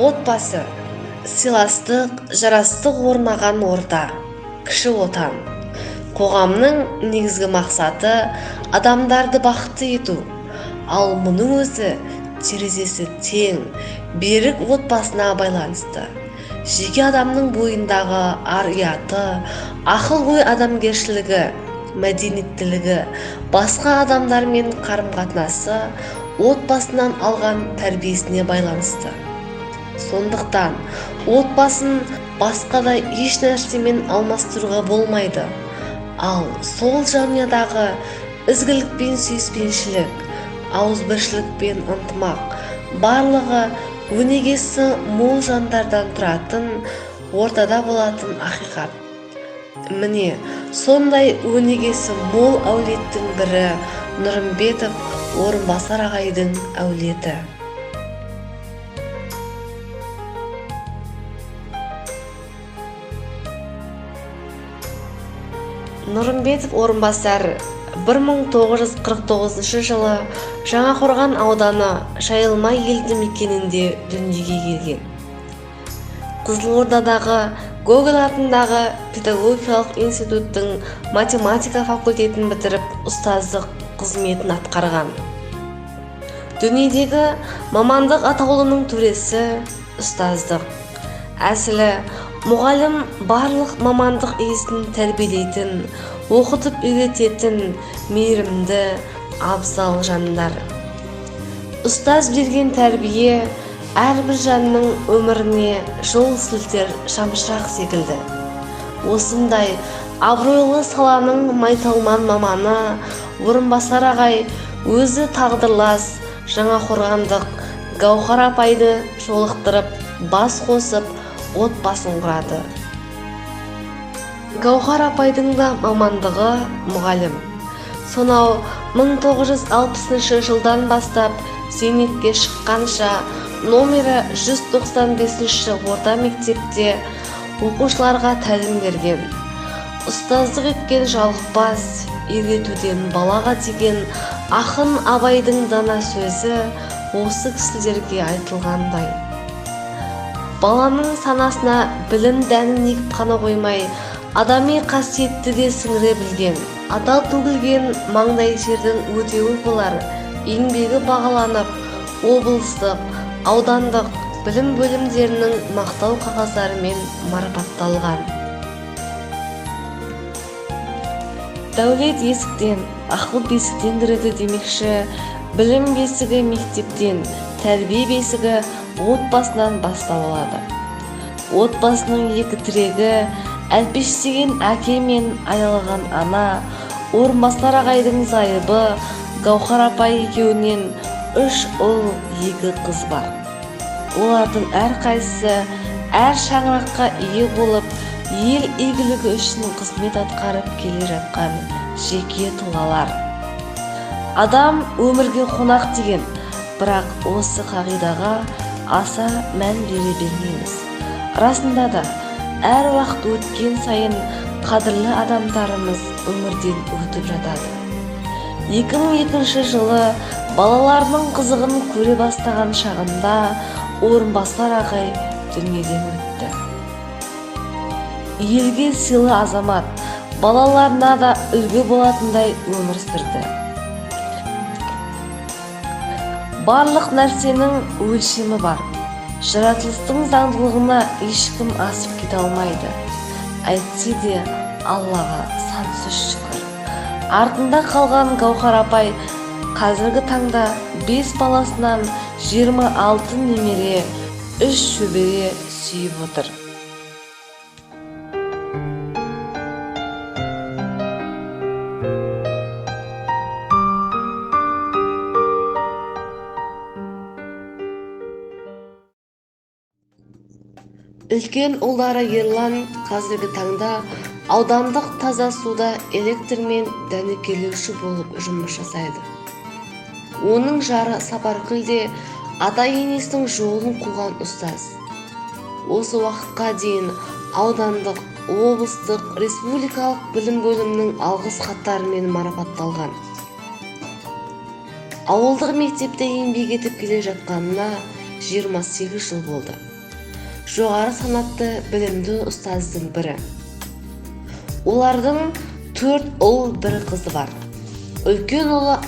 Отбасы сыйластық, жарастық орнаған орта, кіші отан. Қоғамның негізгі мақсаты адамдарды бақытты ету. Ал мұның өзі терезесі тең, берік отбасына байланысты. Жеке адамның бойындағы ар-ұяты, ақыл-ой адамгершілігі, мәдениеттілігі, басқа адамдармен қарым-қатынасы отбасынан алған тәрбиесіне байланысты. Сондықтан отбасын басқа да еш нәрсемен алмастыруға болмайды. Ал сол жанұядағы ізгілік пен сүйіспеншілік, ауызбіршілік пен ынтымақ барлығы өнегесі мол жандардан тұратын ортада болатын ақиқат. Міне, сондай өнегесі мол әулеттің бірі Нұрымбетов Орынбасар ағайдың әулеті. Нұрымбетов Орынбасар 1949 жылы Жаңақорған ауданы Жайылма елді мекенінде дүниеге келген. Қызылордадағы Гоголь атындағы педагогикалық институттың математика факультетін бітіріп, ұстаздық қызметін атқарған. Дүниедегі мамандық атаулының төресі ұстаздық. Әсілі, мұғалім барлық мамандық иесін тәрбиелейтін, оқытып үйрететін мейірімді, абзал жандар. Ұстаз берген тәрбие әрбір жанның өміріне жол сілтер шамшырақ секілді. Осындай абыройлы саланың майталман маманы Орынбасар ағай өзі тағдырлас жаңақорғандық Гауһар апайды жолықтырып, бас қосып, отбасын құрады. Гауһар апайдың да мамандығы мұғалім. Сонау 1960 жылдан бастап зейнетке шыққанша номері 195 орта мектепте оқушыларға тәлім берген. Ұстаздық еткен жалықпас, үйретуден балаға деген ақын Абайдың дана сөзі осы кісілерге айтылғандай. Баланың санасына білім дәнін егіп қана қоймай, адами қасиетті де сіңіре білген. Адал төгілген маңдай жердің өтеуі болар, еңбегі бағаланып, облыстық, аудандық білім бөлімдерінің мақтау қағаздарымен марапатталған. Дәулет есіктен, ақыл бесіктен кіреді демекші, білім бесігі мектептен, тәрбие бесігі отбасынан бастау алады. Отбасының екі тірегі, әлпештеген әке мен аялаған ана, Орынбасар ағайдың зайыбы Гауһар апай екеуінен 3 ұл, 2 қыз бар. Олардың әрқайсысы әр шаңыраққа ие болып, ел игілігі үшін қызмет атқарып келе жатқан жеке тұлғалар. Адам өмірге қонақ деген, бірақ осы қағидаға аса мән бере бермейміз. Расында да, әр уақыт өткен сайын қадірлі адамдарымыз өмірден өтіп жатады. 2002 жылы балаларының қызығын көре бастаған шағында Орынбасар ағай дүниеден өтті. Елге сыйлы азамат, балаларына да үлгі болатындай өмір сүрді. Барлық нәрсенің өлшемі бар. Жаратылыстың заңдылығына ешкім асып кете алмайды. Әйтсе де Аллаға сансыз шүкір. Артында қалған Гауһар апай қазіргі таңда 5 баласынан 26 немере, 3 шөбере сүйіп отыр. Үлкен ұлдары Ерлан қазіргі таңда аудандық таза суда электрмен дәнекерлеуші болып жұмыс жасайды. Оның жары Сапаркүл де ата-енесінің жолын қуған ұстаз. Осы уақытқа дейін аудандық, облыстық, республикалық білім бөлімінің алғыс хаттарымен марапатталған. Ауылдық мектепте еңбек етіп келе жатқанына 28 жыл болды. Жоғары санатты білімді ұстаздың бірі. Олардың 4 ұл, 1 қызы бар. Үлкен ұлы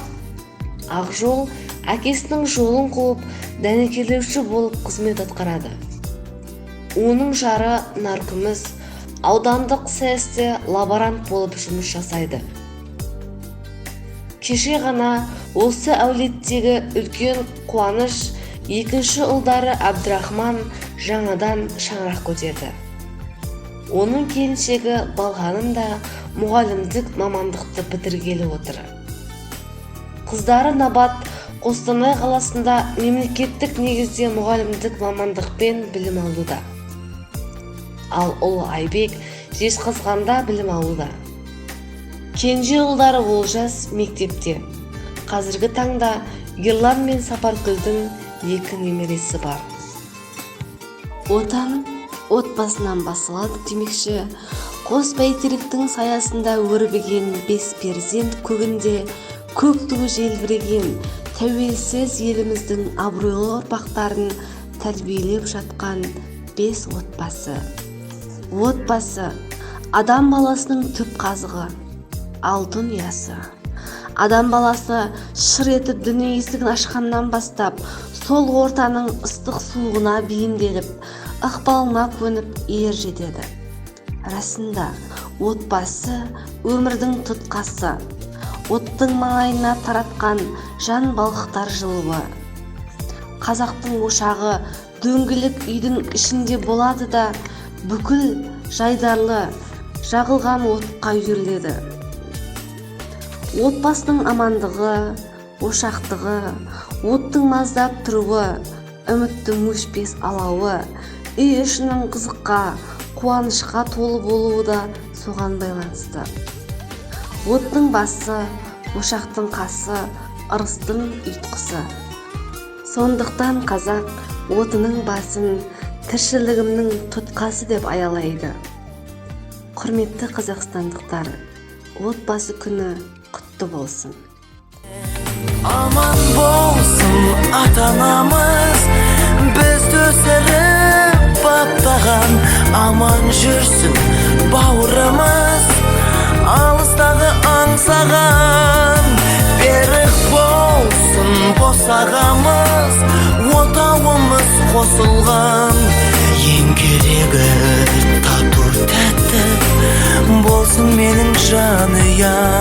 Ақжол әкесінің жолын қуып, дәнекерлеуші болып қызмет атқарады. Оның жары Наркүміс аудандық СЭС-те лаборант болып жұмыс жасайды. Кеше ғана осы әулеттегі үлкен қуаныш, екінші ұлдары Әбдірахман жаңадан шаңырақ көтерді. Оның келіншегі Балғаным да мұғалімдік мамандықты бітіргелі отыр. Қыздары Набат Қостанай қаласында мемлекеттік негізде мұғалімдік мамандықпен білім алуда. Ал ұлы Айбек Жезқазғанда білім алуда. Кенже ұлдары Олжас мектепте. Қазіргі таңда Ерлан мен Сапаргүлдің 2 немересі бар. Отан отбасынан басталады демекші, қос бәйтеректің саясында өрбіген 5 перзент көгінде көк туы желбіреген тәуелсіз еліміздің абыройлы ұрпақтарын тәрбиелеп жатқан 5 отбасы. Отбасы адам баласының түп қазығы, алтын ұясы. Адам баласы шыр етіп дүние есігін ашқаннан бастап, сол ортаның ыстық суығына бейімделіп, ықпалына көніп ер жетеді. Расында, отбасы өмірдің тұтқасы, оттың маңайына таратқан жан балқытар жылуы. Қазақтың ошағы дөңгелек үйдің ішінде болады да, бүкіл жайдарлы жағылған отқа үйіріледі. Отбасының амандығы, ошақтығы, оттың маздап тұруы, үміттің өшпес алауы, үй ішінің қызыққа, қуанышқа толы болуы да соған байланысты. Оттың басы, ошақтың қасы, ырыстың ұйтқысы. Сондықтан қазақ отының басын тіршілігімнің тұтқасы деп аялайды. Құрметті қазақстандықтар, отбасы күні құтты болсын. Аман болсын ата-анамыз, бізді өсіріп баптаған. Аман жүрсін бауырымыз, алыстағы аңсаған. Берік болсын босағамыз, отауымыз қосылған. Ең керегі тату тәтті болсын менің жанұям.